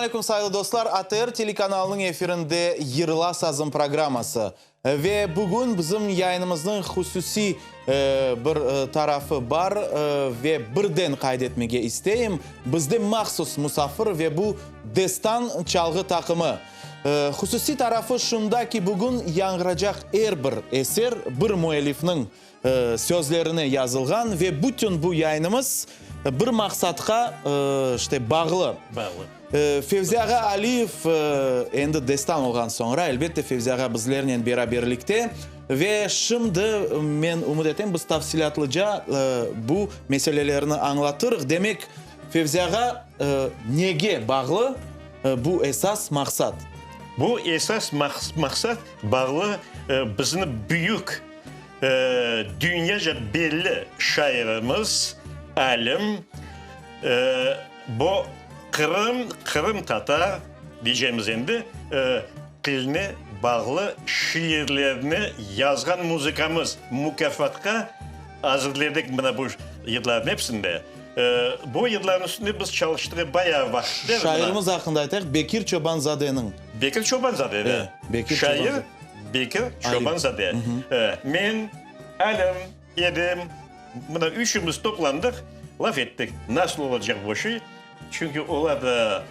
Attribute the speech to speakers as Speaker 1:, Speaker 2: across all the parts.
Speaker 1: aleyküm, sayğılı dostlar! ATR telekanalınıñ efirinde Yırla sazım programması. Ve bugün bizim yayınımıznıñ hususiy bir tarafı bar ve birden qayd etmege isteyim, bizde mahsus musafir ve bu Destan çalğı taqımı. Hususiy tarafı şunda ki, bugün yañğıracaq er bir eser bir müellifniñ sözlerine yazılğan ve bütün bu yayınımız bir maqsatqa işte bağlı. Bağlı. Fevzi ağa Aliyev endi destan olğan soñra, elbette, Fevzi ağa bizlernen beraberlikte ve şimdi men ümüt etem, biz tafsilâtlıca bu meselelerni añlatırıq. Demek, Fevzi ağa, nege bağlı bu esas maqsat?
Speaker 2: Bu esas maqsat bağlı bizni büyük Dünyaca belli şairimiz, alim, bu Qırım, qırımtatar diycemiz endi, tiline bağlı şiirlerni yazğan muzıkamız mukâfatqa azırledik mına bu yıllarnıñ episinde. Bu yıllarnıñ üstünde biz çalıştıq bayağı vaqıt.
Speaker 1: Şairimiz aqqında aytayıq, Bekir Çobanzadeniñ.
Speaker 2: Bekir Çobanzade, şair. Bekir Çobanzade, Men, Alim, Edem, mına üçümüz toplandıq, laf ettik, nasıl olacaq bu şey, çünki olar da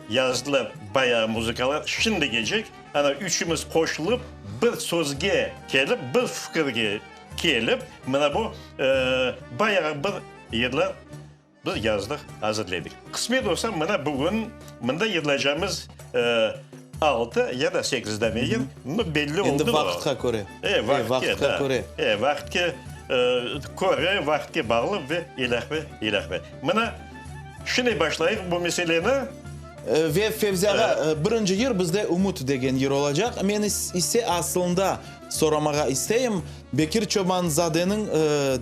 Speaker 2: yazdılar bayağı muzıkalar, şimdigecek, ana üçümüz qoşulıp, bir sözge kelip, bir fikirge kelip, mına bu bayağı bir yırlar Biz yazdıq, azırledik. Qısmet olsa, mına bugün mında yırlaycağımız altı ya da sekiz dane yır, no, belli oldı.
Speaker 1: Endi vaqıtqa köre.
Speaker 2: E, vaqıtqa köre. E, vaqıtqa köre, vaqıtqa bağlı ve ilâhre, ilâhre. Mına şimdi başlayıq bu meseleni.
Speaker 1: Ve Fevzi ağa, birinci yır bizde Ümüt degen yır olacaq. Men ise aslında soramağa isteyim, Bekir Çobanzadeniñ,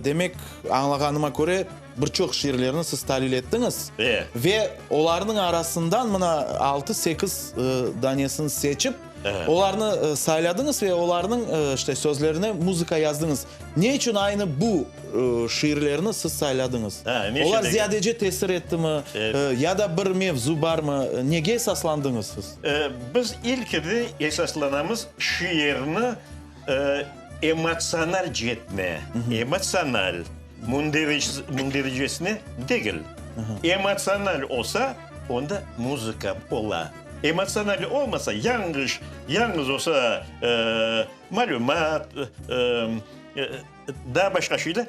Speaker 1: demek, añlağanıma köre, Bir çoq şiirlerni siz talil ettiñiz ve olarnıñ arasından mına altı-sekiz danesini seçip, olarnı sayladıñız ve olarnıñ işte sözlerine muzıka yazdıñız. Ne içün aynı bu şiirlerni siz sayladıñız? Olar ziyadece tesir ettimi ya da bir mevzu barmı? Nege esaslandıñız siz?
Speaker 2: Biz ilkide esaslanamız şiirni emotsional ceetine, emotsional. Mündericesine degil. Emotsional olsa, onda muzıka ola. Emotsional olmasa, yañğış, yañğız olsa, malümat, daa başqa şeyler,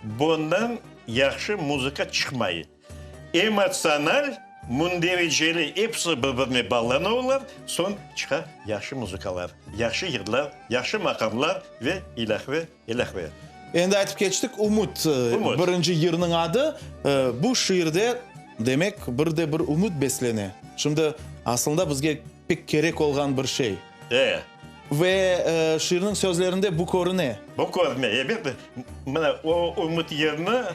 Speaker 2: bundan yahşı muzıka çıqmay. Emotsional, mündericeli, episi bir-birine bağlana olar, soñ çıqa yahşı muzıkalar, yahşı yırlar, yahşı maqamlar ve ilâhre, ilâhre.
Speaker 1: Endi aytıp keçtik, Ümüt, birinci yırnıñ adı. Bu şiirde, demek, bir de bir ümüt beslene. Şimdi, aslında, bizge pek kerek olğan bir şey.
Speaker 2: E.
Speaker 1: Ve şiirniñ sözlerinde bu körüne.
Speaker 2: Bu körüne, ebet. Mına, o ümüt yırnı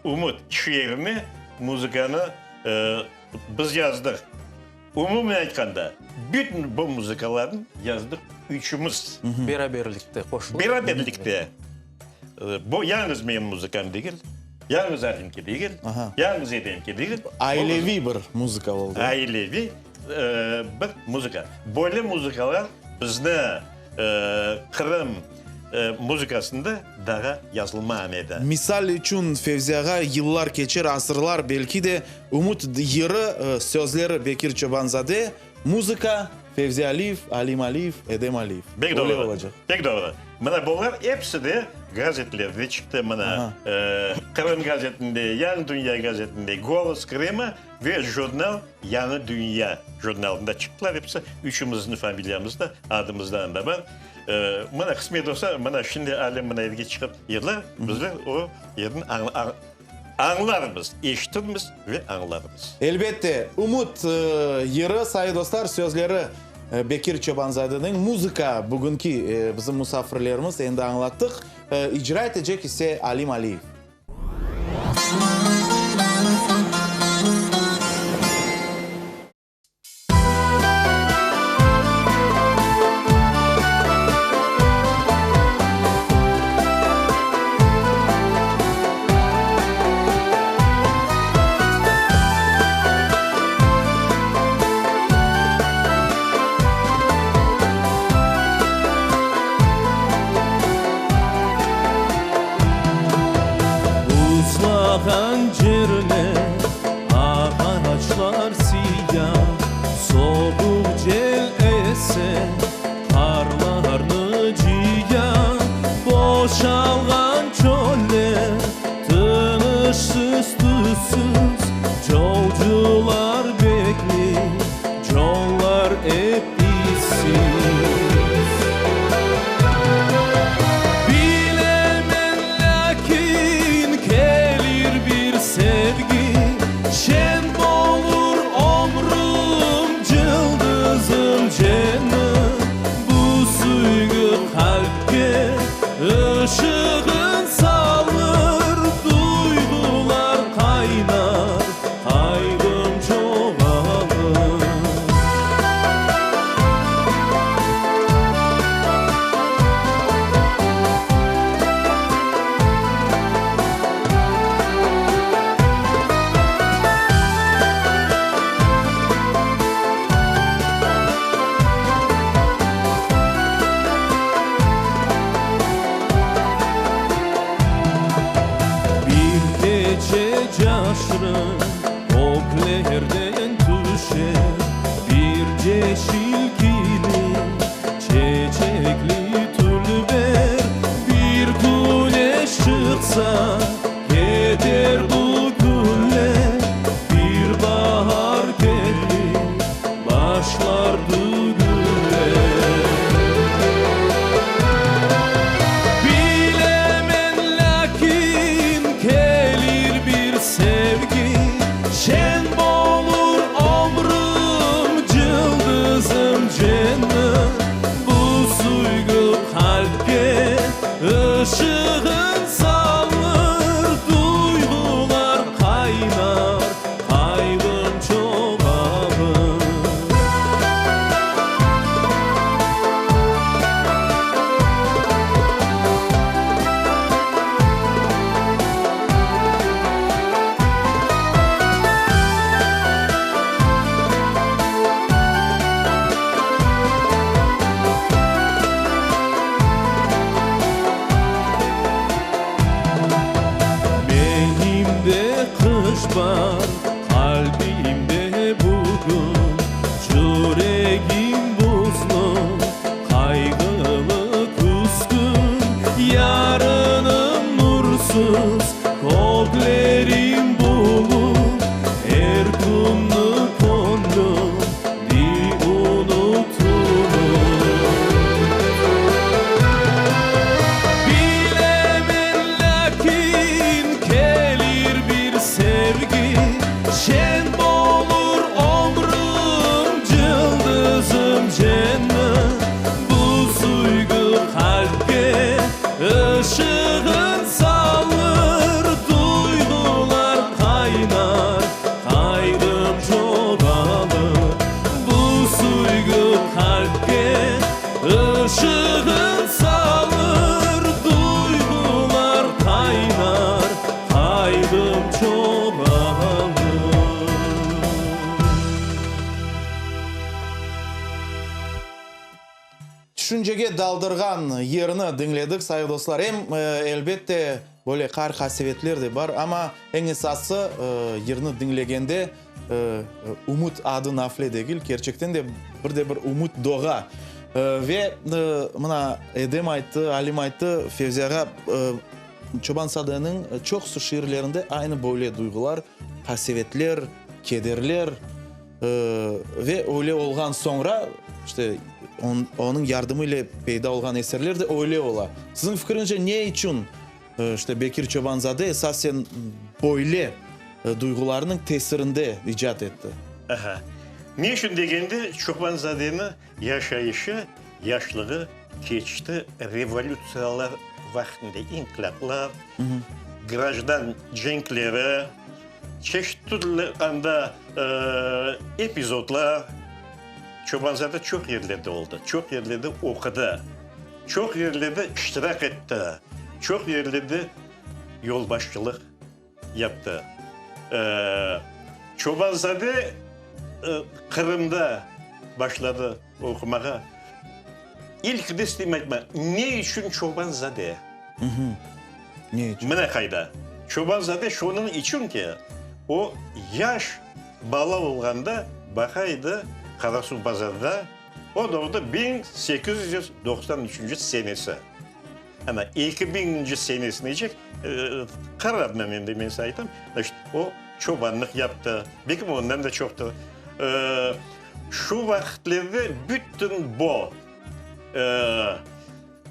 Speaker 2: Ümüt şiirini, muzıkanı biz yazdıq. Umumen aytqanda, bütün bu muzıkalarnı yazdıq üçümiz.
Speaker 3: Beraberlikte qoşulıp.
Speaker 2: Beraberlikte. Bu yalıñız menim muzıkam degil, yalıñız Alimki degil, yalıñız Edemki degil.
Speaker 1: Aileviy bir muzıka oldı.
Speaker 2: Aileviy bir muzıka. Böyle muzıkalar bizni Qırım muzıkasında daa yazılmağan edi.
Speaker 1: Misal içün, Fevzi ağa, yıllar keçer, asırlar, belki de, Ümüt yırı, sözleri Bekir Çobanzade, muzıka, Fevzi Aliyev, Alim Aliyev, Edem Aliyev.
Speaker 2: Pek
Speaker 1: Öyle
Speaker 2: doğru,
Speaker 1: olacaq.
Speaker 2: pek doğru. Mına bular episi de gazetlerde çıqtı. Mına Qırım gazetinde, Yañı dünya gazetinde, Golos Krıma ve jurnal Yañı dünya jurnalında çıqtılar episi. Üçümizniñ familiyamız da, adımız da anda bar. Mına qısmet olsa, mına şimdi Alim mına evge çıqıp yırlar, bizler o yerni añlarmız, eşitirmiz ve añlarmız.
Speaker 1: Elbette, Ümüt yırı, sayı dostlar, sözleri Bekir Çobanzadeniñ, muzıka bugünki bizim musafirlerimiz, endi añlattıq, icra etecek ise Alim Aliyev.
Speaker 3: Köklerden tüşer bir yeşil kilim, Çeçekli tülber. Bir küneş çıqsa, keter bu künler, Bir baar kelir, başlar dügünler. Bilemen lâkin kelir bir sevgi, Şen bolur ömrüm, cıldızım cennet. Bu suygu qalpke ışığın salır, Duyğular qaynar, qayğım çoğalır. Menim de qış bar qalbimde bugün, Cüregim buzlu, qayğılı, küskün, Yarınım nursız, köklerim bulut, Er künni köñlüm dey unut, unut. Bilemen lâkin kelir bir sevgi, Şen bolur ömrüm, cıldızım cennet. Bu suygu qalpke ışığın salır, Duyğular qaynar, qayğım çoğalır. Bu suygu qalpke ışığın salır, Duyğular qaynar, qayğım çoğalır.
Speaker 1: Tüşüncege daldırğan yırnı diñledik, sayğı dostlar. Em, elbette, böyle qaar-qasevetler de bar, amma eñ esası, yırnı diñlegende ümüt adı nafile degil, kerçekten de bir de bir ümüt doğa. Ve mına Edem ayttı, Alim ayttı, Fevzi ağa, Çoban Sadeniñ çoqusı şiirlerinde aynı böyle duyğular, qasevetler, kederler. Ve öyle olğan soñra, işte, onıñ yardımı ile peyda olğan eserler de öyle ola. Siziñ fikiriñce, ne içün, işte, Bekir Çoban-zade esasen böyle duyğularnıñ tesirinde icat etti?
Speaker 2: Aha. Ne içün degende, Çoban-zadeniñ yaşayışı, yaşlığı keçti revolütsiyalar vaqtında, inqilâplar, grajdan cenkleri, Çeşit türlü anda epizodlar, Çobanzade çoq yerlerde oldı, çoq yerlerde oqudı, çoq yerlerde iştirak etti, çoq yerlerde yolbaşçılıq yaptı. Çobanzade Qırımda başladı oqumağa. İlk destem aytma, ne içün Çobanzade?
Speaker 1: Ne içün?
Speaker 2: Mına qayda. Çobanzade şunıñ içün ki, o yaş bala olğanda baqa edi Qarasuvbazarda, o doğdı 1893 senesi. Ana, eki biñinci senesinecek qararnen endi men size aytam, значит, o çobanlıq yaptı, belki ondan da çoqtır. Şu vaqıtlerde bütün bu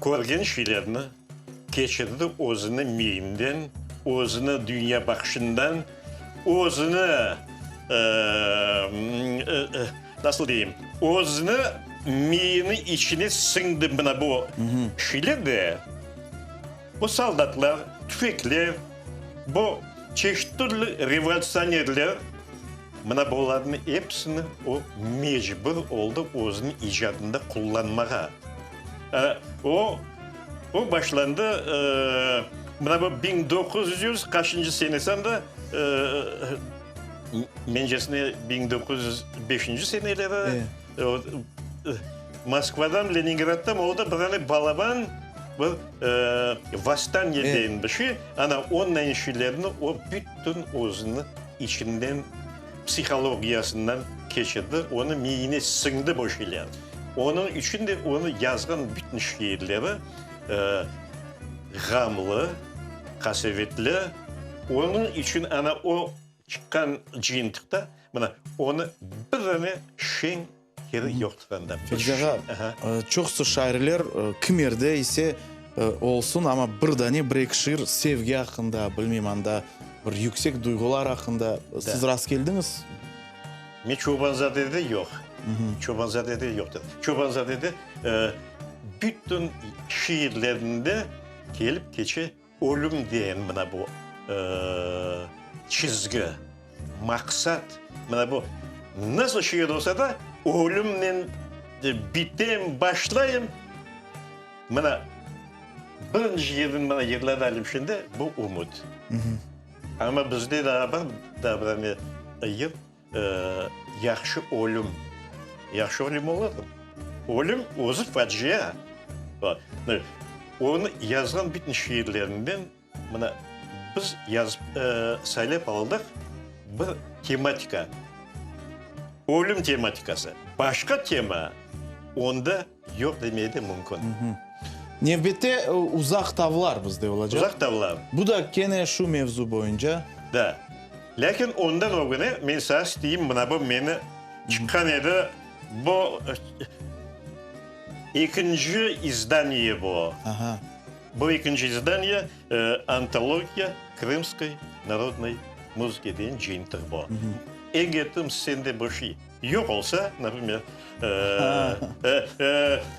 Speaker 2: Körgen şeylerni keçirdi özüni miyinden, özüni dünyabaqışından, özüni, nasıl deyim, özüni miyini içine siñdi mına bu şeyler de, bu soldatlar, tüfekler, bu çeşit türlü revolütsionerler, mına bularnı episini o mecbur oldı özüniñ icadında qullanmağa. O, o başlandı, mına bu 1900 qaçıncı senesi anda, mencesine 1905-nci seneleri, Moskvadan, Leningraddan oldı bir dane balaban bir vosstaniye degen bir şey, ana ondan şeylerni o bütün özüni. içinden, psihologiyasından keçirdi, onıñ miyine siñdi bu şeyler. Onıñ içün de onıñ yazğan bütün şiirleri ğamlı, qasevetli. Onıñ içün ana o çıqqan cıyıntıqta mına onı bir dane şeñ yeri yoqtır anda.
Speaker 1: Fevzi ağa, çoqusı şairler kimerde ise olsun, amma bir dane, bir-eki şiir sevgi aqqında, bilmeyim, anda bir yüksek duyğular aqqında siz rastkeldiñiz?
Speaker 2: Men Çobanzadede yoq. Çobanzadede yoqtır. Çobanzadede bütün şiirlerinde kelip keçe ölüm degen mına bu çizgi, maqsat, mına bu nasıl şiir olsa da, ölümnen bitem, başlayım, mına birinci yerden mına yırladı Alim şimdi, bu ümüt. Amma bizde daa bar, daa bir dane yır, Yahşı ölüm. Yahşı ölüm oladımı? Ölüm özü facia. Onı yazğan bütün şiirlerinden mına biz yazıp, saylap aldıq bir tematika, ölüm tematikası. Başqa tema onda yoq demeye de mümkün.
Speaker 1: Nevbette Uzaq tavlar bizde olacaq.
Speaker 2: Uzaq tavlar.
Speaker 1: Bu da kene şu mevzu boyunca.
Speaker 2: Da. Lâkin ondan ögüne men saña isteyim, mına bu meni çıqqan edi, bu ekinci izdaniye bu.
Speaker 1: Aha.
Speaker 2: Bu ekinci izdaniye, Antologiya krımskoy narodnoy muzıki degen cıyıntıq bu. Egetim sende bir şey yoq olsa, naprimer,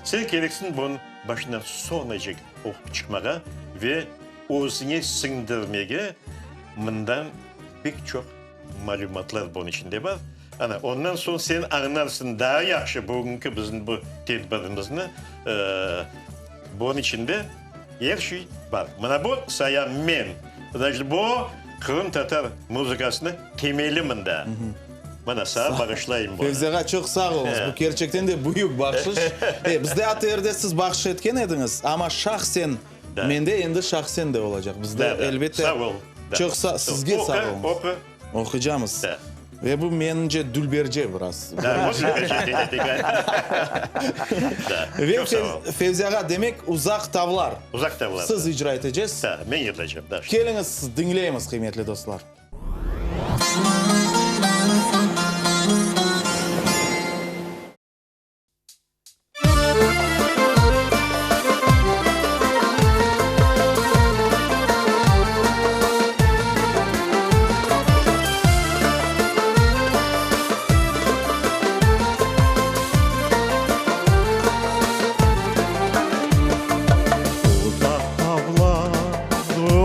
Speaker 2: sen kereksiñ bunı başından soñunacek oqup çıqmağa ve özüñe siñdirmege, mından pek çoq malümatlar bunıñ içinde bar. Ana, ondan soñ sen añlarsıñ daa yahşı bugünki bizim bu tedbirimizni, bunıñ içinde er şey bar. Mına bu sayam men. Значit, bu qırımtatar muzıkasınıñ temeli mında. Mına, saña bağışlayım bunı.
Speaker 1: Fevzi ağa, çoq sağ oluñız. Bu kerçekten de büyük bahşış. Bizde ATRde siz bahşış etken ediñiz, amma şahsen mende endi şahsen de olacaq. Bizde, elbette.
Speaker 2: Sağ ol.
Speaker 1: Çoq sağ, sizge sağ oluñız.
Speaker 2: Oqu, oqu.
Speaker 1: Oquycamız. Ve bu menimce dülberce biraz. Ve Fevzi ağa, demek, Uzaq tavlar.
Speaker 2: Uzaq tavlar.
Speaker 1: Siz icra eteceksiz.
Speaker 2: Da, men yırlaycam, da.
Speaker 1: Keliñiz, diñleymiz, qıymetli dostlar.
Speaker 2: Uzaq tavlar,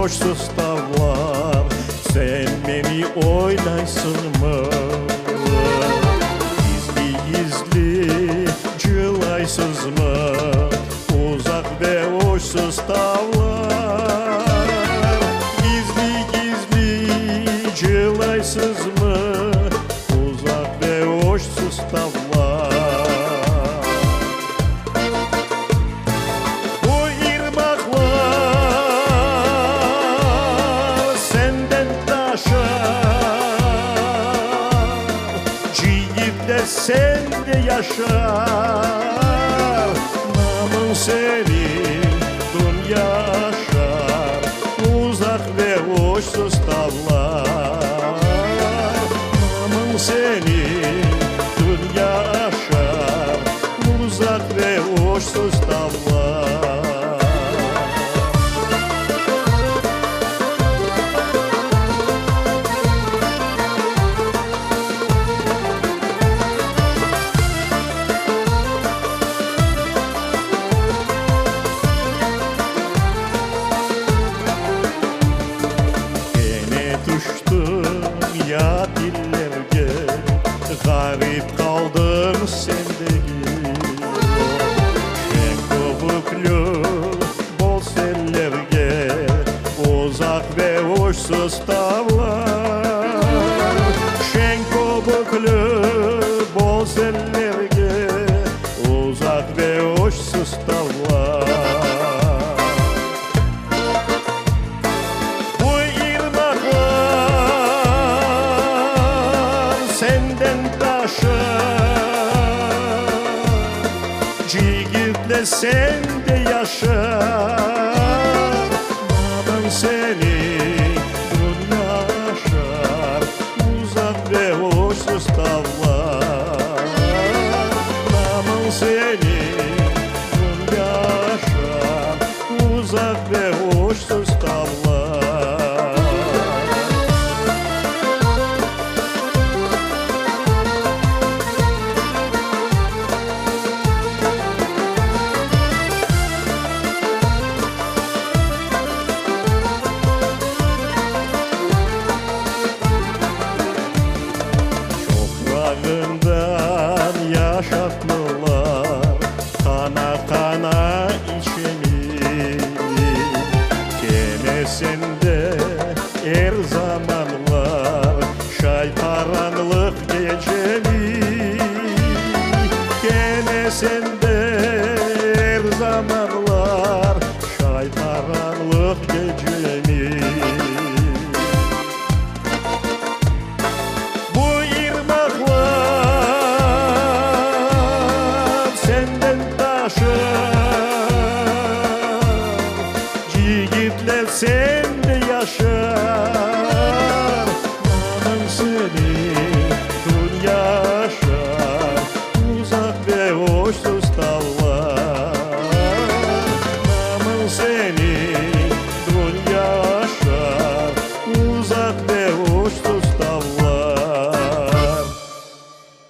Speaker 2: uçsuz tavlar, Sen meni oylaysıñmı? Gizli-gizli cılaysızmı? Uzaq ve uçsuz tavlar, Gizli-gizli cılaysızmı? Uzaq ve uçsuz tavlar. Bu irmaqlar senden taşar, Cigitler sende yaşar, Namıñ seniñ dünya aşar, Uzaq ve uçsuz tavlar. Namıñ seniñ dünya aşar, Uzaq ve uçsuz tavlar. Kene tüştim yat illerge, Ğarip qaldım sen degil. Şeñ köbükli bol sellerge, Uzaq ve uçsuz tavlar. Şeñ köbükli bol sellerge, Uzaq ve uçsuz tavlar. Bu irmaqlar. Cigitler sende yaşar, Namıñ seniñ dünya aşar, Uzaq ve uçsuz tavlar. Namıñ seniñ dünya aşar, Uzaq ve uçsuz tavlar. Çoqrağından yaşattılar, Qana-qana içemiz. Kene sende er zamanlar Şay qaranlıq gecemiz. Kene sende er zamanlar Şay qaranlıq gecemiz. Bu irmaqlar senden taşır, Cigitler sende yaşar, Namıñ seni dünya aşar, Uzaq ve oysuz tavlar. Namıñ seni dünya aşar, Uzaq ve uçsuz tavlar.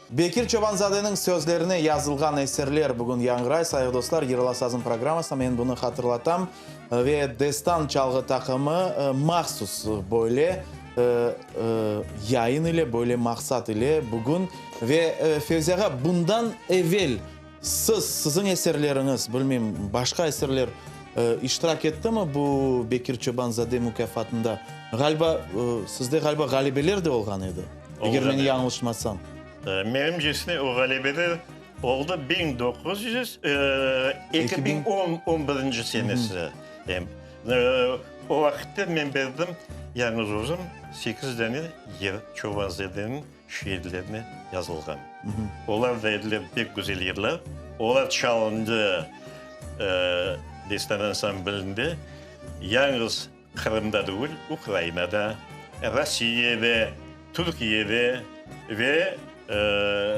Speaker 1: Bekir Çobanzadeniñ sözlerine yazılğan eserler bugün yañğıray, sayğı dostlar, Yırla sazım programmasında men bunı hatırlatam ve Destan çalğı taqımı mahsus böyle yayın ile, böyle maqsat ile bugün ve Fevzi ağa, bundan evel Siz, siziñ eserleriñiz, bilmeyim, başqa eserler iştirak ettimi bu Bekir Çoban-zade mukâfatında? Ğaliba, sizde, ğaliba, ğalebeler de olğan edi, eger men yañlışmasam.
Speaker 2: Menimcesine, o ğalebeler oldı 1900, 2011 senesi. O vaqıtta men berdim yañğız özüm sekiz dane yır Çoban-zadeniñ şiirlerine yazılğan. Olar da ediler pek güzel yırlar. Olar çalındı Destan ansamblinde, yañğız Qırımda degil, Ukrainada, Rusiyede, Türkiyede ve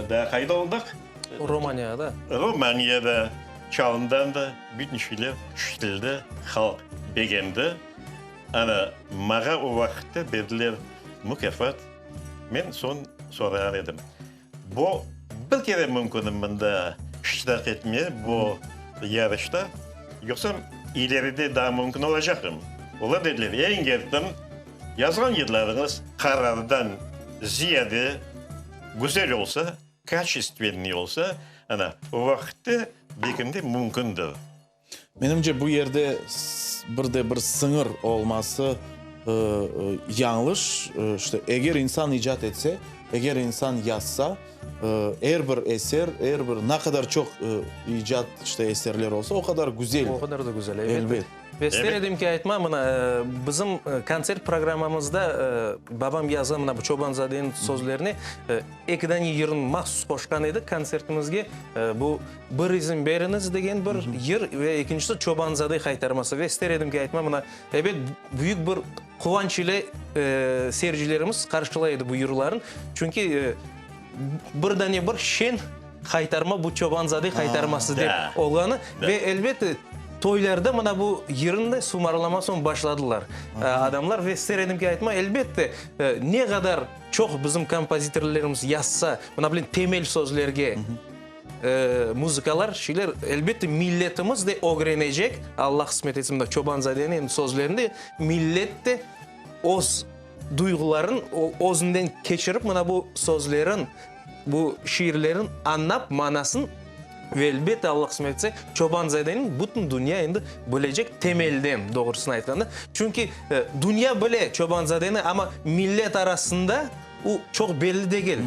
Speaker 2: daa qayda oldıq?
Speaker 4: Romaniyada.
Speaker 2: Romaniyada çalındı, bütün şeyler işitildi, halq begendi. Ana, maña o vaqıtta berdiler mukâfat. Men soñ sorar edim, bu bir kere mümkünmi mında iştirak etme bu yarışta, yoqsa ileride daa mümkün olacaqmı? Olar dediler, eñ yaqın yazğan yırlarıñız qarardan ziyade güzel olsa, kaçestvenniy olsa, ana, o vaqıtta belki de mümkündir.
Speaker 1: Menimce, bu yerde bir de bir sıñır olması yañlış. İşte, eger insan icat etse, eger insan yazsa, er bir eser, er bir, ne qadar çoq icat, işte, eserler olsa, o qadar güzel.
Speaker 4: O qadar da güzel, elbet. Ve ister edim ki, aytma, mına, bizim kontsert programmamızda babam yazğan mına bu Çoban-zadeniñ sözlerine eki dane yırnı mahsus qoşqan edik kontsertimizge. Bu Bir izin beriñiz degen bir yır ve ekincisi Çoban-zade haytarması. Ve ister edim ki, aytma, mına, ebet, büyük bir quvanç ile seyircilerimiz qarşılay edi bu yırlarnı. Çünki bir dane bir şeñ haytarma bu Çoban-zade haytarması dep olğanı. Ve, elbette, toylarda mına bu yırnı da sumarlama soñ başladılar adamlar. Ve ister edim ki, aytma, elbette, ne qadar çoq bizim kompozitorlarımız yazsa, mına, bilen, temel sözlerge, Muzıkalar, şeyler, elbette, milletimiz de ögrenecek, Alla qısmet etsin, mında Çoban-zadeniñ sözlerinde, millet de öz duyğuların özünden keçirip, mına bu sözlerin, bu şiirlerin añlap, manasın ve, elbette, Alla qısmet etse, Çoban-zadeniñ bütün dünya endi bilecek temelden, doğrusını aytqanda. Çünki dünya bile Çoban-zadeni, amma millet arasında O çoq belli degil.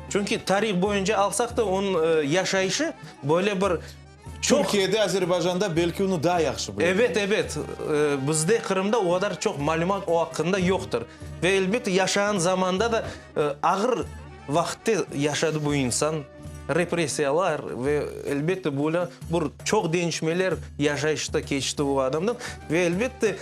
Speaker 4: Çünki tarih boyunca alsaq da, onıñ yaşayışı böyle bir çoq.
Speaker 1: Türkiyede, Azerbaycanda belki onı daa yahşı bileler.
Speaker 4: Ebet, ebet. Bizde, Qırımda, o qadar çoq malümat o aqqında yoqtır. Ve, elbette, yaşağan zamanda da ağır vaqıtte yaşadı bu insan. Repressiyalar ve, elbette, böyle bir çoq deñişmeler yaşayışta keçti o adamdan. Ve, elbette,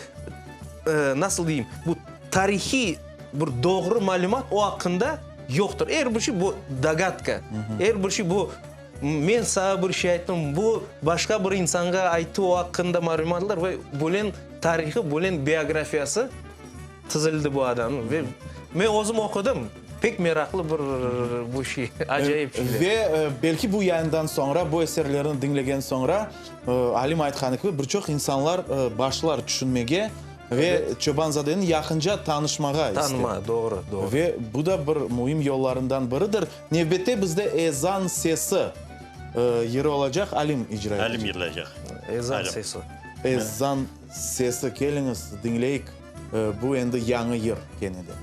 Speaker 4: nasıl deyim, bu tarihiy bir doğru malümat o aqqında yoqtır. Er bir şey bu dogadka, er bir şey bu men saña bir şey ayttım, bu başqa bir insanğa ayttı o aqqında malümatlar ve böylen tarihı, böylen biografiyası tizildi bu adamnıñ. Ve men özüm oqudım, pek meraqlı bir bu şey, acayip şeyler.
Speaker 1: Ve belki bu yayından soñra, bu eserlerni diñlegen soñra, Alim aytqanı kibi, bir çoq insanlar başlar tüşünmege ve Çoban-zadeni yaqınca tanışmağa ister.
Speaker 4: Tanıma, doğru, doğru.
Speaker 1: Ve bu da bir müim yollarından biridir. Nevbette bizde Ezan sesi yırı olacaq, Alim icra etecek.
Speaker 2: Alim yırlaycaq.
Speaker 4: Ezan sesi.
Speaker 1: Ezan sesi, keliñiz, diñleyik. Bu endi yañı yır kene de.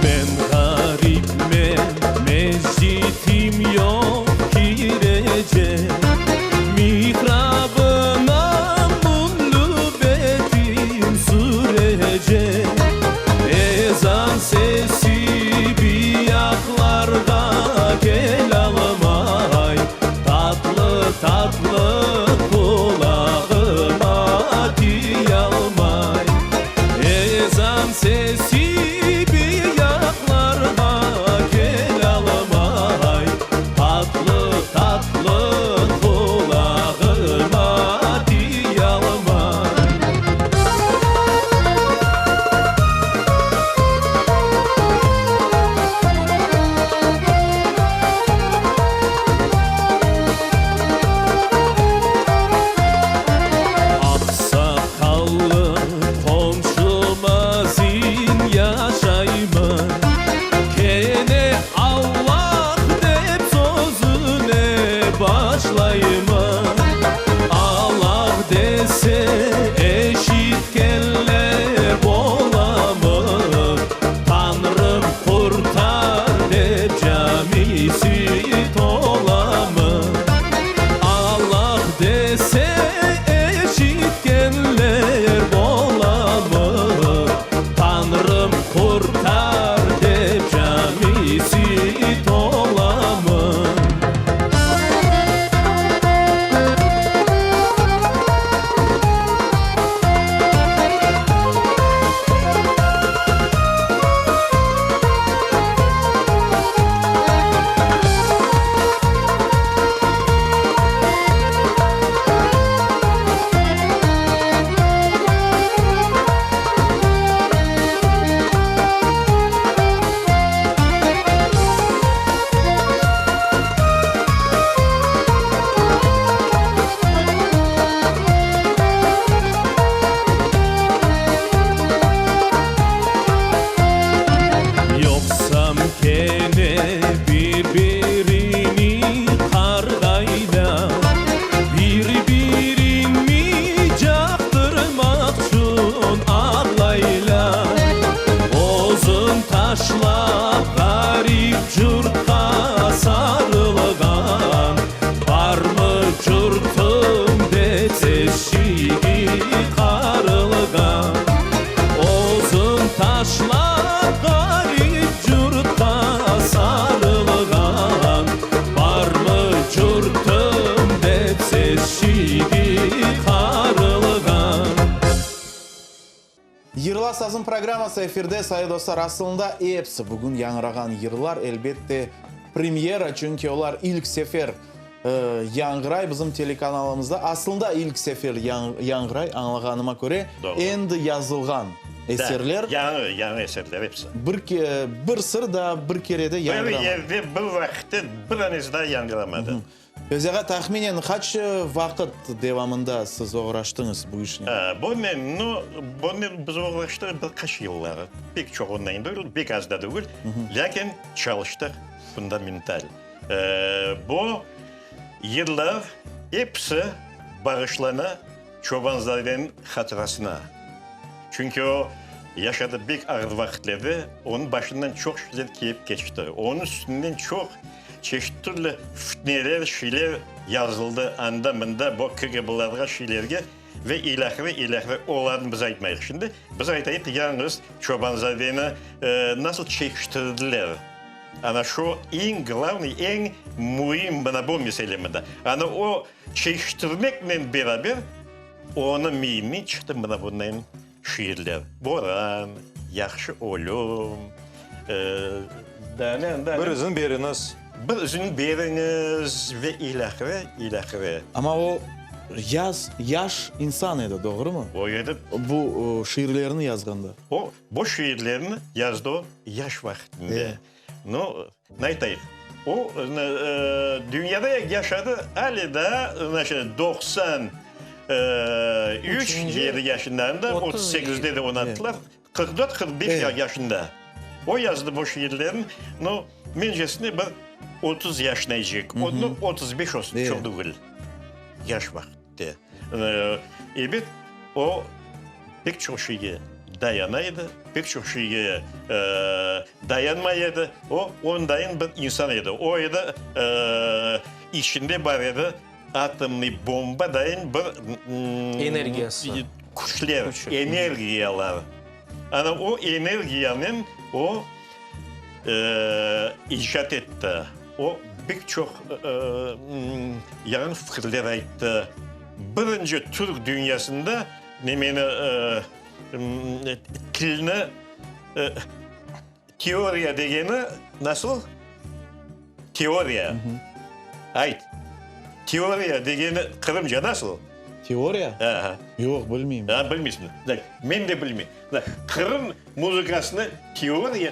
Speaker 3: Men ğaripmen, mescitim yoq kirecek, Mihrabına munlu betim sürecek. Ezan sesi bir yaqlarğa kelalmay, Tatlı-tatlı qulağıma tiyalmay. Ezan sesi bir yaqlarğa kelalmay, Tatlı-tatlı qulağıma tiyalmay. Aqsaqallı qomşum azin yaşaymı, Kene Allah dep sözüne başlaymı? Allah dese eşitkenler bolamı, Tañrım qurtar dep camisi tolamı? Allah dese eşitkenler bolamı, Tañrım qurtar dep camisi tolamı? Yoqsam kene bir-birini qarğaylar, Bir-birini caqtırmaqçün ağlaylar. Özün taşlap ğarip curtqa sarılğan, Barmı curtım dep seçigi qarılğan. Özün taşlap ğarip curtqa sarılğan, Barmı curtım dep seçigi qarılğan.
Speaker 1: Yırla sazım programması efirde, sayı dostlar, asılında episi bugün yañğırağan yırlar, elbette, premyera, çünki olar ilk sefer yañğıray bizim telekanalımızda. Asılında ilk sefer yañğıray, añlağanıma köre, endi yazılğan eserler.
Speaker 2: Yañı, yañı eserler episi.
Speaker 1: Bir sır da bir kere de yañğıramadı.
Speaker 2: Bir yerde, bir vaqıtta bir anesi daa yañğıramadı.
Speaker 1: Fevzi ağa, tahminen qaç vaqıt devamında siz oğraştıñız bu işnen?
Speaker 2: Bunen, nu, bunen biz oğraştıq bir qaç yıllar. Pek çoq ondan degil, pek az da degil, lâkin çalıştıq fundamental. Bu yıllar episi bağışlana Çobanzadeniñ hatırasına. Çünki o. Yaşadı bek ağır vaqitlerde, onıñ başından çoq şeyler kelip keçti. Onıñ üstünden çoq çeşit türlü fitneler, şeyler yazıldı anda, mında, bu KGBlarğa, şeylerge ve ilâhre, ilâhre. Olarnı biz aytmayıq şimdi. Biz aytayıq yañğız Çobanzadeni nasıl çekiştirdiler. Ana şu eñ glavnıy, eñ müim mına bu mesele mında. Ana o çekiştirmeknen beraber onıñ miyinden çıqtı mına bundan Şiirler, Boran, Yahşı ölüm, daa ne, daa ne?
Speaker 5: Bir izin beriñiz.
Speaker 2: Bir izin beriñiz ve ilâhre, ilâhre.
Speaker 1: Amma o, yaz, yaş insan edi, doğrumı?
Speaker 2: O edi.
Speaker 1: Bu şiirlerni yazğanda.
Speaker 2: O, bu şiirlerni yazdı o yaş vaqtında. No, ne aytayıq, o, dünyada yaşadı, ale daa, znaçit, 93 yedi yaşında, 38-de de onı attılar, 44, 45 yaşında. O yazdı bu şiirlerni, no, mencesine bir 30 yaşına yecek, no, 35 olsun, çoq degil, yaş vaqıtte. Ebet, o pek çoq şeyge dayana edi, pek çoq şeyge dayanmay edi. O, ondayın bir insan edi. O edi, içinde bar edi atomnıy bombadayın bir
Speaker 4: Energiyası.
Speaker 2: Küçler, energiyalar. Ana o energiyanen o icat etti. O pek çoq yañı fikirler ayttı. Birinci türk dünyasında nemeni, tilni teoriya degeni nasıl? Teoriya. Ayt. Teoriya degeni qırımca nasıl?
Speaker 1: Teoriya?
Speaker 2: Aha.
Speaker 1: Yoq, bilmeyim.
Speaker 2: A, bilmeysiñ. Tak, men de bilmeyim. Tak, Qırım muzıkasını teoriya,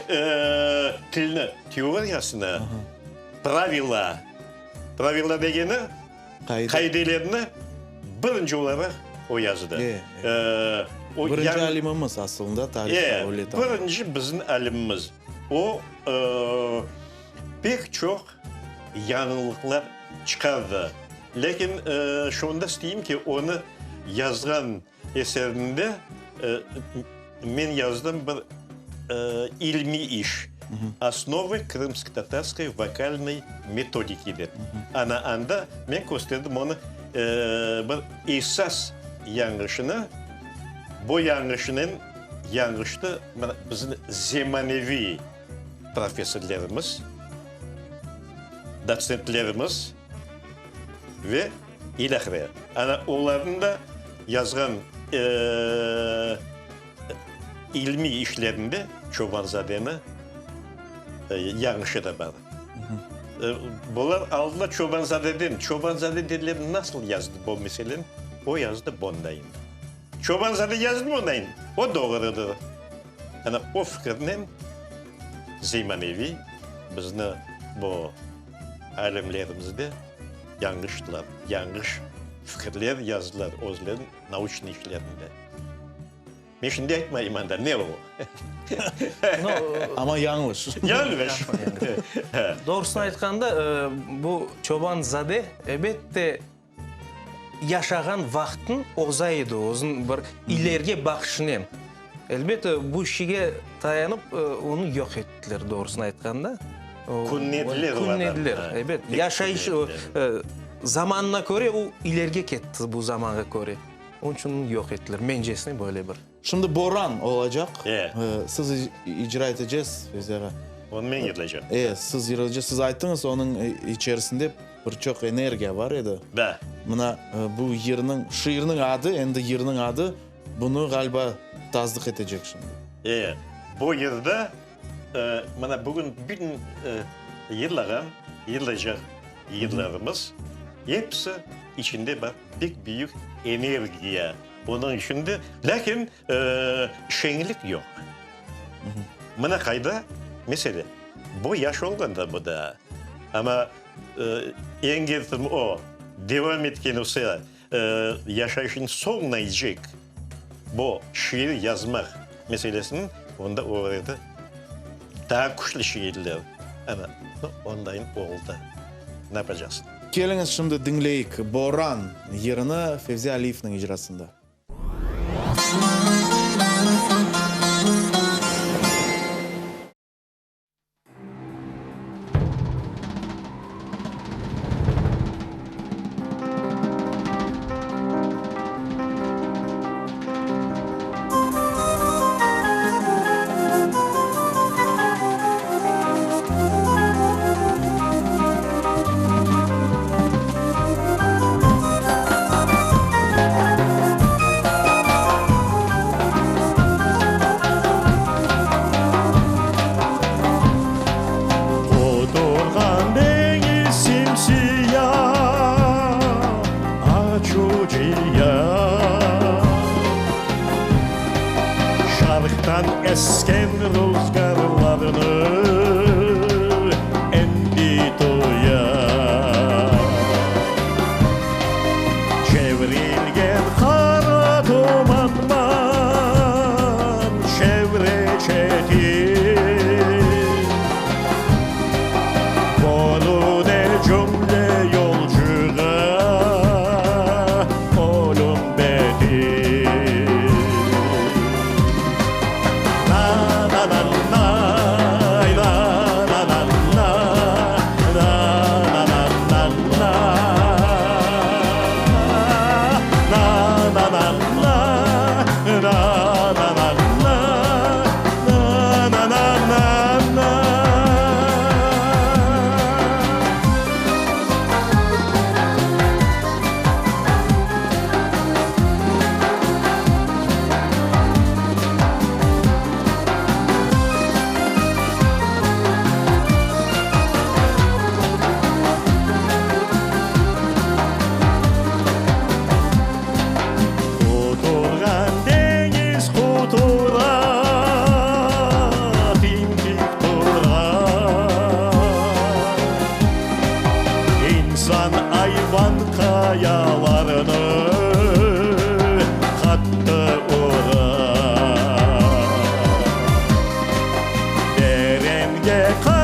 Speaker 2: tilni teoriyasını, pravila, pravila degeni,
Speaker 1: Qaide.
Speaker 2: qaidelerni birinci olaraq o yazdı.
Speaker 1: E,
Speaker 2: O
Speaker 1: Birinci
Speaker 2: yañı-
Speaker 1: alimimiz aslında tarihta
Speaker 2: E,
Speaker 1: öyle tanıla.
Speaker 2: birinci bizim alimimiz. O, pek çoq yañılıqlar çıqardı. Lâkin şunı da isteyim ki, onı yazğan eserinde men yazdım bir ilmiy iş, Osnovı krımskotatarskoy vokalnoy metodiki dep. Ana anda men kösterdim onı bir esas yañlışını, bu yañlışınen yañlıştı bizim zemaneviy professorlarımız, dotsentlerimiz ve ilâhre. Ana olarnıñ da yazğan ilmiy işlerinde Çobanzadeni yañlışı da bar. Bular aldılar Çobanzadeden. Çobanzade dediler, nasıl yazdı bu meseleni? O yazdı bondayın. Çobanzade yazdı bondayın, o doğrudır. Ana o fikirnen zemaneviy bizni bu alimlerimizde yañlıştılar, yañlış fikirler yazdılar özleriniñ nauçnıy işlerinde. Men şimdi aytmayım anda ne o.
Speaker 1: Amma yañlış.
Speaker 2: Yañlış.
Speaker 4: Doğrusını aytqanda, bu Çobanzade, elbette, yaşağan vaqtın oza edi, özüniñ bir ilerige baqışınen. Elbette, bu şige tayanıp, onı yoq ettiler, doğrusını aytqanda.
Speaker 2: Künnediler o adamnı.
Speaker 4: Künnediler, ebet. Yaşayış, zamanına köre o ilerige ketti, bu zamanğa köre. Onıñ içün yoq ettiler, mencesine böyle bir.
Speaker 1: Şimdi Boran olacaq. Siz icra eteceksiz, Fevzi ağa.
Speaker 2: Onı men yırlaycam.
Speaker 1: E, siz yırlaycaqsız. Siz ayttıñız, onıñ içerisinde bir çoq energiya bar edi.
Speaker 2: Da.
Speaker 1: Mına bu yırnıñ, şiirniñ adı, endi yırnıñ adı bunı, ğaliba, tasdıq etecek şimdi.
Speaker 2: E, bu yırda, mına bugün bütün yırlağan, yırlaycaq yırlarımız, episi içinde bar pek büyük energiya. Onıñ içinde, lâkin şeñlik yoq. Mına qayda mesele. Bu yaş olğanda bu da. Amma eñ o devam etken olsa, yaşayışınıñ soñunaycek bu şiir yazmaq meselesini onda öğrendi. Daa küçlü şiirler. Ana, ondayın oldı. Ne yapacaqsıñ?
Speaker 1: Keliñiz şimdi diñleyik Boran yırını Fevzi Aliyevniñ icrasında.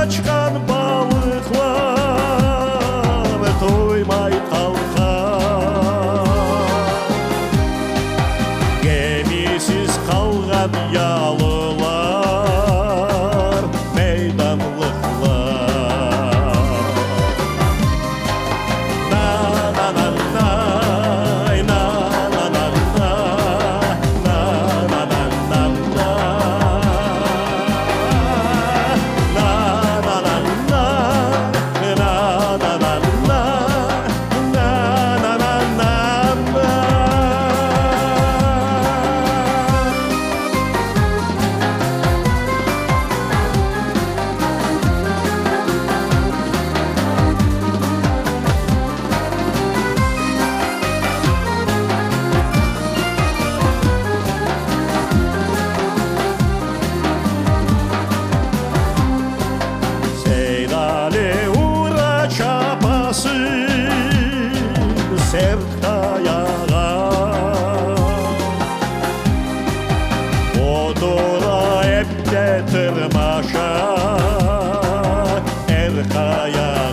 Speaker 3: Qaçqan balıqlar toymay qalqa. Gemisiz qalğan yalılar, meydanlıqlar. Na-na-na-nay, na-na-na-na, na-na-na-na-na. Na-na-na-na, na-na-na-na, na-na-na-na-na. Seydali ura çapasın sert qayağa, Otura ep de tırmaşa er qayağa.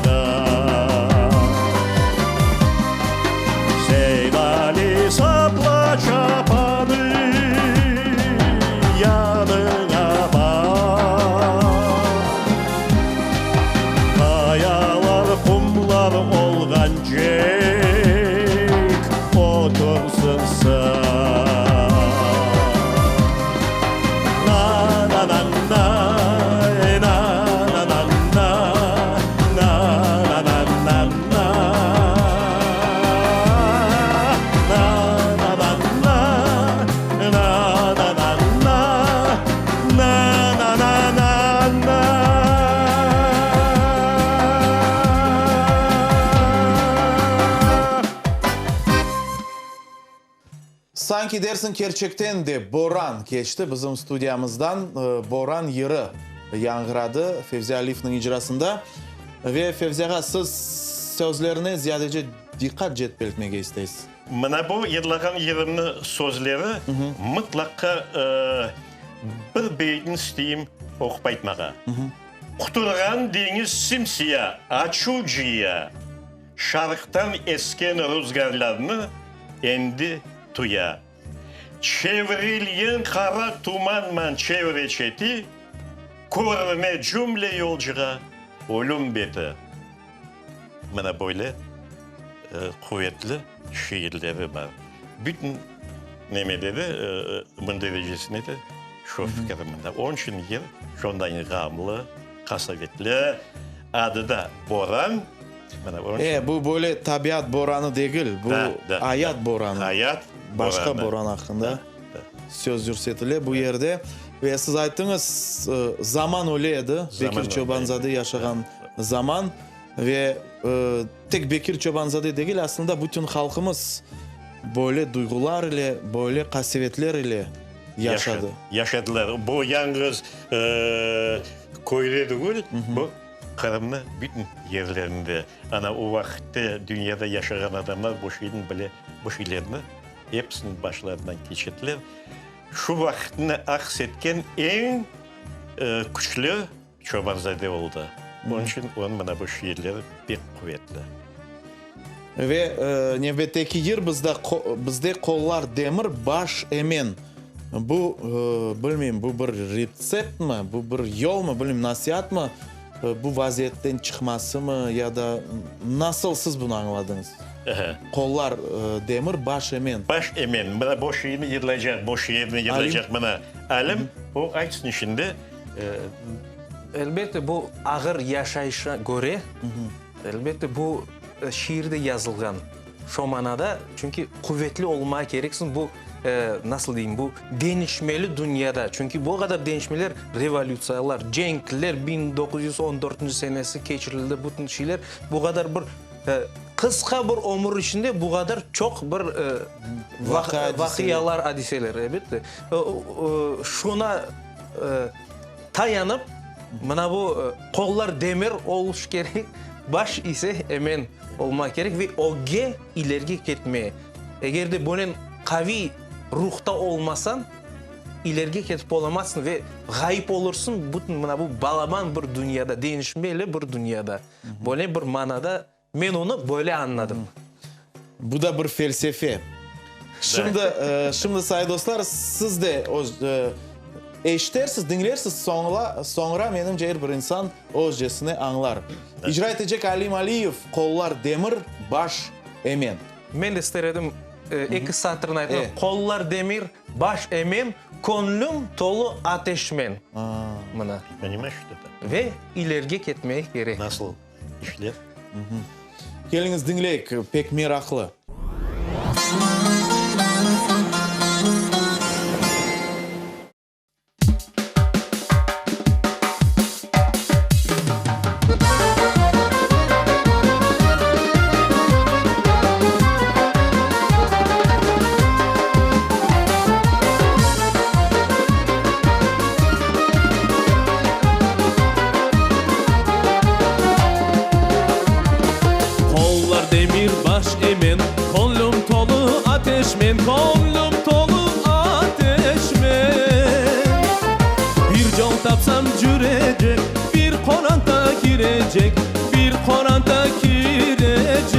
Speaker 3: Seydali sapla çapanı, yanıña baq. Qayalar, qumlar olğancek otursın sağ. Na-na-na-na, na-na-na-na, na-na-na-na-na. Na-na-na-na, na-na-na-na, na-na-na-na-na.
Speaker 1: Sanki dersiñ kerçekten de boran keçti bizim studiyamızdan, Boran yırı yañğıradı Fevzi Aliyevniñ icrasında. Ve Fevzi ağa, siz sözlerine ziyadece diqqat celp etmege isteysiz.
Speaker 2: Mına bu yırlağan yırımnıñ sözleri mıtlaqqa bir beyitni isteyim oqup aytmağa. Quturğan deñiz sim-siya, açuv cıya. Şarqtan esken ruzgârlarnı endi tuya. Çevrilgen qara tumanman çevre-çeti, Körüne cümle yolcuğa ölüm beti. Mına böyle quvetli şiirleri bar. Bütün nemede de, mündericesinde de şu fikir mında. Onıñ içün yır şonday ğamlı, qasavetli, adı da Boran.
Speaker 1: E, bu böyle tabiat boranı degil, bu ayat boranı.
Speaker 2: Ayat
Speaker 1: boranı. Başqa boran aqqında söz yürsetile bu yerde. Ve siz ayttıñız, zaman öyle edi, Bekir Çoban-zade yaşağan zaman. Ve tek Bekir Çoban-zade degil, aslında bütün halqımız böyle duyğular ile, böyle qasevetler ile yaşadı.
Speaker 2: Yaşadılar. Bu yañğız köyde degil, bu Qırımnı bütün yerlerinde, ana o vaqıtte dünyada yaşağan adamlar bu şeyni bile, bu şeylerni episini başlarından keçirdiler. Şu vaqıtnı aks etken eñ küçlü Çobanzade oldı. Onıñ içün onıñ mına bu şiirleri pek quvetli.
Speaker 1: Ve nevbetteki yır bizde, bizde qollar demir, baş emen. Bu, bilmeyim, bu bir retseptmi, bu bir yolmı, bilmeyim, nasiatmı, bu vaziyetten çıqmasımı ya da nasıl siz bunı añladıñız? Qollar demir, baş emen.
Speaker 2: Baş emen. Mına bu şiirni yırlaycaq, bu şiirni yırlaycaq mına Alim, o aytsın şimdi.
Speaker 4: Elbette, bu ağır yaşayışa köre, elbette, bu şiir de yazılğan şo manada, çünki quvetli olmağa kereksiñ bu, nasıl deyim, bu deñişmeli dünyada, çünki bu qadar deñişmeler, revolütsiyalar, cenkler, 1914 senesi keçirildi, bütün şeyler, bu qadar bir qısqa bir ömür içinde bu qadar çoq bir vaqialar, adiseler, elbette, şuna tayanıp, mına bu qollar demir oluş kerek, baş ise emen olmaq kerek ve ögge, ilerge ketmeye. Eger de böylen qaviy ruhta olmasañ. ilerge ketip olamazsıñ ve ğayıp olursıñ bütün mına bu balaban bir dünyada, deñişmeli bir dünyada. Böyle bir manada men onı böyle añladım.
Speaker 1: Bu da bir felsefe. Şimdi, şimdi, sayın dostlar, siz de öz eşitersiz, diñlersiz, soñla, soñra, menimce, er bir insan özcesine añlar. İcra etecek Alim Aliyev, Qollar demir, baş emen.
Speaker 4: Men de ister edim eki satırnı aytmaq. Qollar demir, baş emen, könlüm tolu ateşmen. Mına.
Speaker 2: Ponimayeş, что это?
Speaker 4: Ve ilerge ketmek kerek.
Speaker 2: Nasıl işler?
Speaker 1: Keliñiz diñleyik, pek meraqlı.
Speaker 3: Qollar demir, baş emen, Könlüm tolu ateşmen, Könlüm tolu ateşmen. Bir yol tapsam cürecek, Bir qoranta kirecek, Bir qoranta kirecek.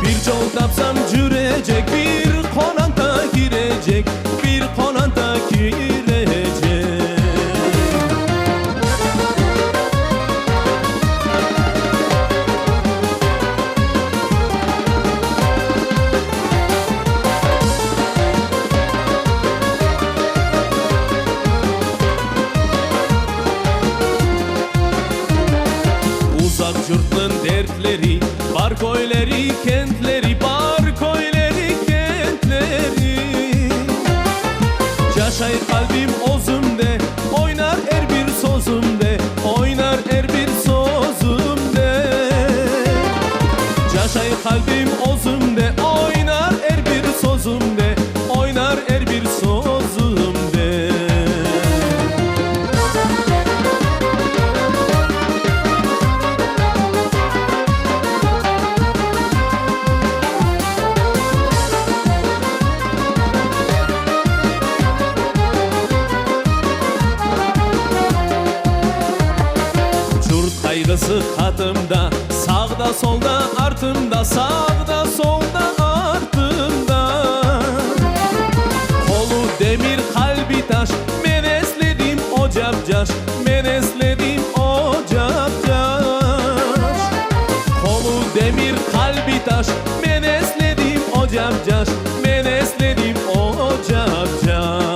Speaker 3: Bir yol tapsam cürecek, Bir qoranta kirecek, Bir qoranta kirecek. Uzaq yurtnıñ dertleri, Bar köyleri, kentleri, Bar köyleri, kentleri. Yaşay qalbim özümde, Oynar er bir sözümde, Oynar er bir sözümde. Yaşay qalbim özümde, Oynar er bir sözümde, Oynar er bir sözümde. Curt qayğısı qatımda, Sağda, solda, artımda, Sağda, solda, artımda. Qolu demir, qalbi taş, Men esledim o cap-caş, Men esledim o cap-caş. Qolu demir, qalbi taş, Men esledim o cap-caş, Men esledim o cap-caş.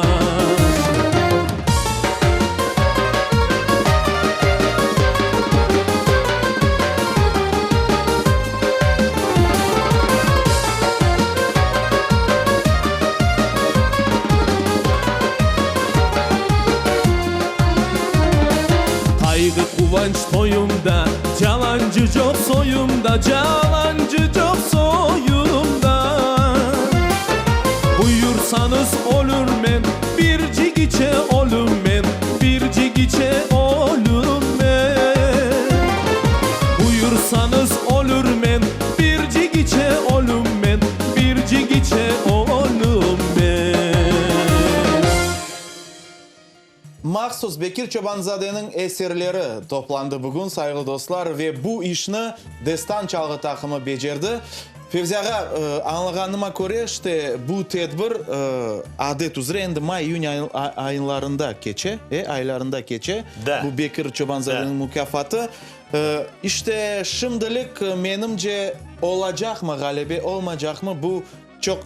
Speaker 3: Qayğı quvanç toyumda, Calancı coq soyumda, Calancı coq soyumda. Buyursañız ölürmen, Bircigiçe ölümmen, Bircigiçe ölümmen. Buyursañız ölürmen, Bircigiçe ölümmen, Bircigiçe ölümmen.
Speaker 1: Mahsus Bekir Çobanzadeniñ eserleri toplandı bugün, sayğılı dostlar, ve bu işni Destan çalğı taqımı becerdi. Fevzi ağa, añlağanıma köre, işte, bu tedbir adet üzre endi may-iyün aylarında keçe, e, aylarında keçe, bu Bekir Çobanzadeniñ mukâfatı. İşte, şimdilik, menimce, olacaqmı ğalebe, olmaycaqmı, bu Çoq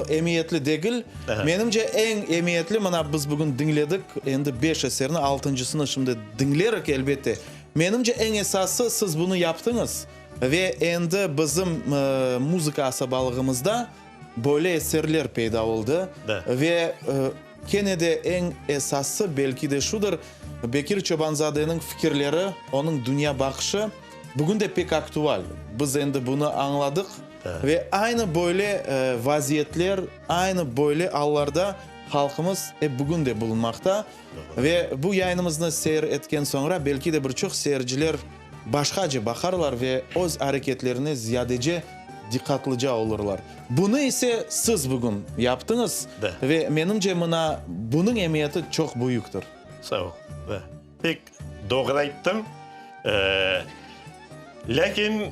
Speaker 1: emiyetli degil. Menimce, eñ emiyetli, mına biz bugün diñledik endi beş eserni, altıncısını şimdi diñlerik, elbette. Menimce, eñ esası, siz bunı yaptıñız ve endi bizim muzıka asabalığımızda böyle eserler peyda oldı. Ve kene de eñ esası, belki de, şudır, Bekir Çobanzadeniñ fikirleri, onıñ dünyabaqışı bugün de pek aktual. Biz endi bunı añladıq. Ve aynı böyle vaziyetler, aynı böyle allarda halqımız ep bugün de bulunmaqta. Ve bu yayınımıznı seyir etken soñra, belki de bir çoq seyirciler başqace baqarlar ve öz areketlerine ziyadece. diqqatlıca olurlar. Bunı ise siz bugün yaptıñız ve menimce mına bunıñ emiyeti çoq büyüktir.
Speaker 2: Sağ ol. Pek doğru ayttıñ. Lâkin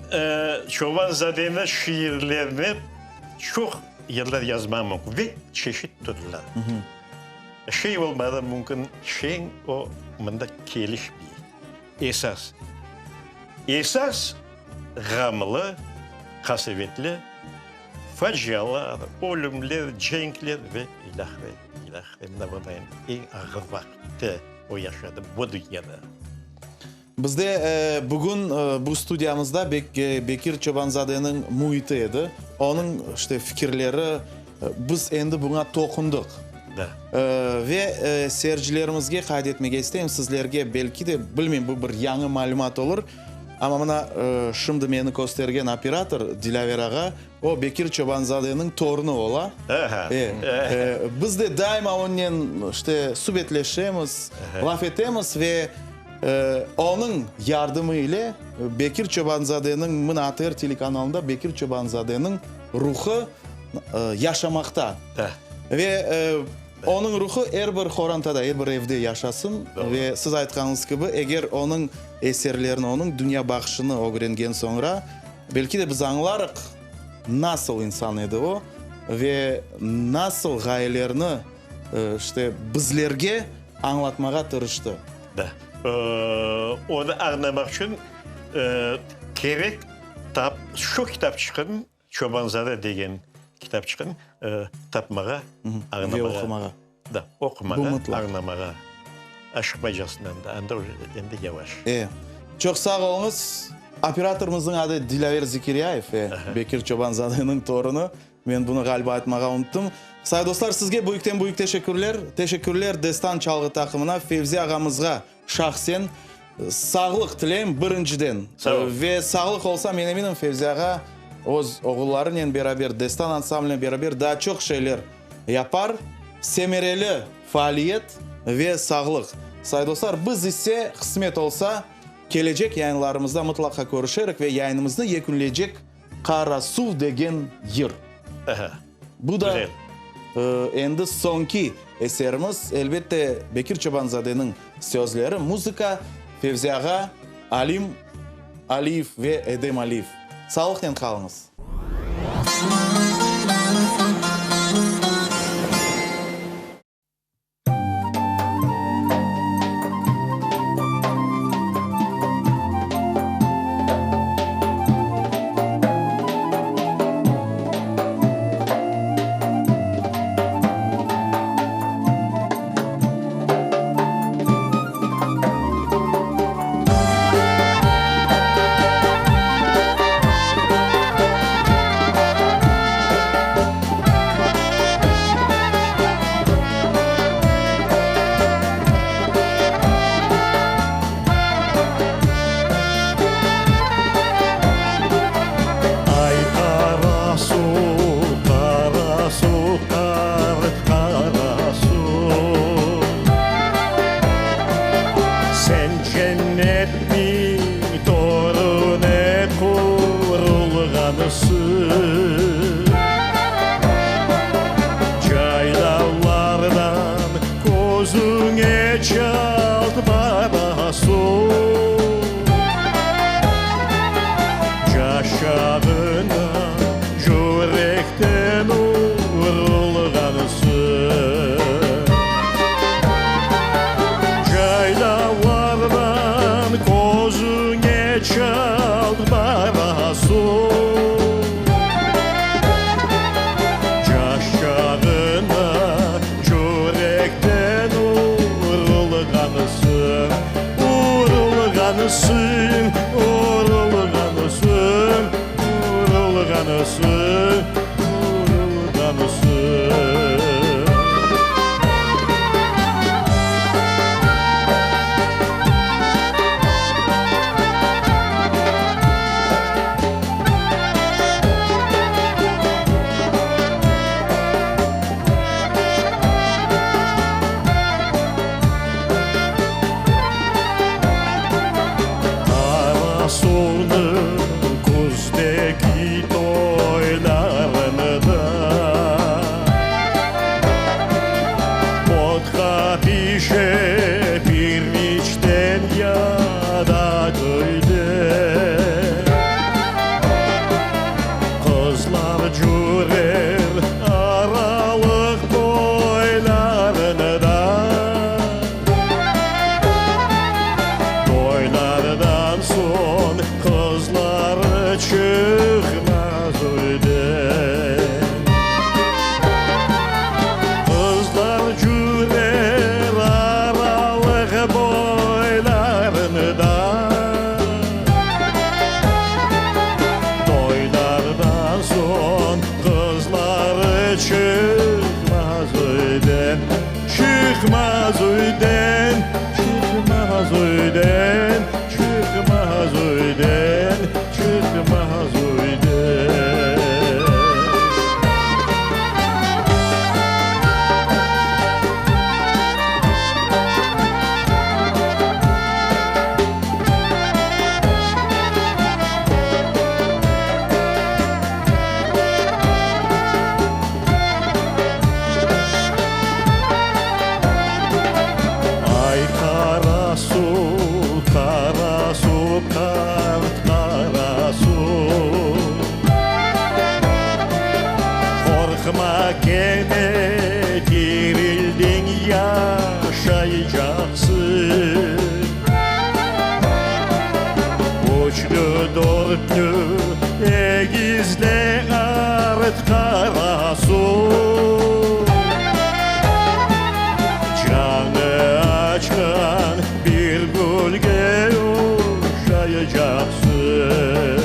Speaker 2: Çoban-zadeniñ şiirlerini çoq yırlar yazmağa mümkün ve çeşit türlü. Şey olmağı mümkün, şeñ o mında kelişmey. Esas, esas ğamlı, qasevetli facialar, ölümler, cenkler ve ilâhre, ilâhre. Mına bunday eñ ağır vaqıtte o yaşadı bu dünyada.
Speaker 1: Bizde bugün bu studiyamızda Bekir Çobanzadeniñ müiti edi. Onıñ işte fikirleri, biz endi buña toqundıq. Ve seyircilerimizge qayd etmege isteyim, sizlerge belki de, bilmeyim, bu bir yañı malümat olur, amma mına şimdi meni köstergen operator Dilâver ağa, o Bekir Çobanzadeniñ torunı ola. Biz de daima onnen işte subetleşemiz, laf etemiz ve onıñ yardımı ile Bekir Çobanzadeniñ, mına ATR telekanalında Bekir Çobanzadeniñ ruhı yaşamaqta. Ve onıñ ruhu er bir qorantada, er bir evde yaşasın. Ve siz aytqanıñız kibi, eger onıñ eserlerini, onıñ dünyabaqışını ögrengen soñra, belki de biz añlarıq, nasıl insan edi o ve nasıl ğayelerni, işte, bizlerge añlatmağa tırıştı.
Speaker 2: Da. Onı añlamaq içün kerek tap, şu kitapçıqnıñ Çobanzade degen kitapçıqnı tapmağa, añlamağa.
Speaker 1: Ve oqumağa.
Speaker 2: Da, oqumağa, añlamağa. Aşıqmaycaqsıñ anda, anda uje endi yavaş.
Speaker 1: E, çoq sağ oluñız. Operatorımıznıñ adı Dilâver Zekiryayev, e, Bekir Çobanzadeniñ torunı. Men bunı ğaliba aytmağa unuttım. Say dostlar, sizge büyükten-büyük teşekkürler. Teşekkürler Destan çalğı taqımına, Fevzi ağamızğa şahsen. Sağlıq tileyim birinciden.
Speaker 2: Sağ ol.
Speaker 1: Ve sağlıq olsa, men eminim, Fevzi ağa öz oğullarınen beraber, Destan ansamblinen beraber daa çoq şeyler yapar. Semereli faaliyet ve sağlıq. Say dostlar, biz ise, qısmet olsa, kelecek yayınlarımızda mıtlaqa körüşerik ve yayınımıznı yekünleycek Qarasuv degen yır.
Speaker 2: Aha.
Speaker 1: Bu da endi soñki eserimiz, elbette, Bekir Çobanzadeniñ sözleri, muzıka, Fevzi ağa, Alim Aliyev ve Edem Aliyev. Sağlıqnen qalıñız.
Speaker 2: Ay qara suv, qara suv, qart qara suv. Sen cennetniñ törüne qurulğansıñ. Caylavlardan közüñe çalt barasıñ. Caşağına yürekten urulğansıñ. Caylavlardan közüñe çalt barasıñ. Caş çağına yürekten urulğansıñ, urulğansıñ, urulğansıñ, urulğansıñ, urulğansıñ. Qara suvnıñ küzdeki toy. Üyden. Qızlar cürer aralıq toylarında, Toylardan soñ qızlar çıqmaz üyden. Qızlar cürer aralıq boylarında, Toylardan soñ qızlar çıqmaz üyden, Çıqmaz üyden, çıqmaz üyden, çıqmaz üyden, çıqmaz üyden. Ay qara suv, qara suv, qart qara suv, Qorqma kene tirildiñ yaşaycaqsıñ. Üçlü, dörtlü, egizli art qara suv, Canı açqan bir gülge oşaycaqsıñ.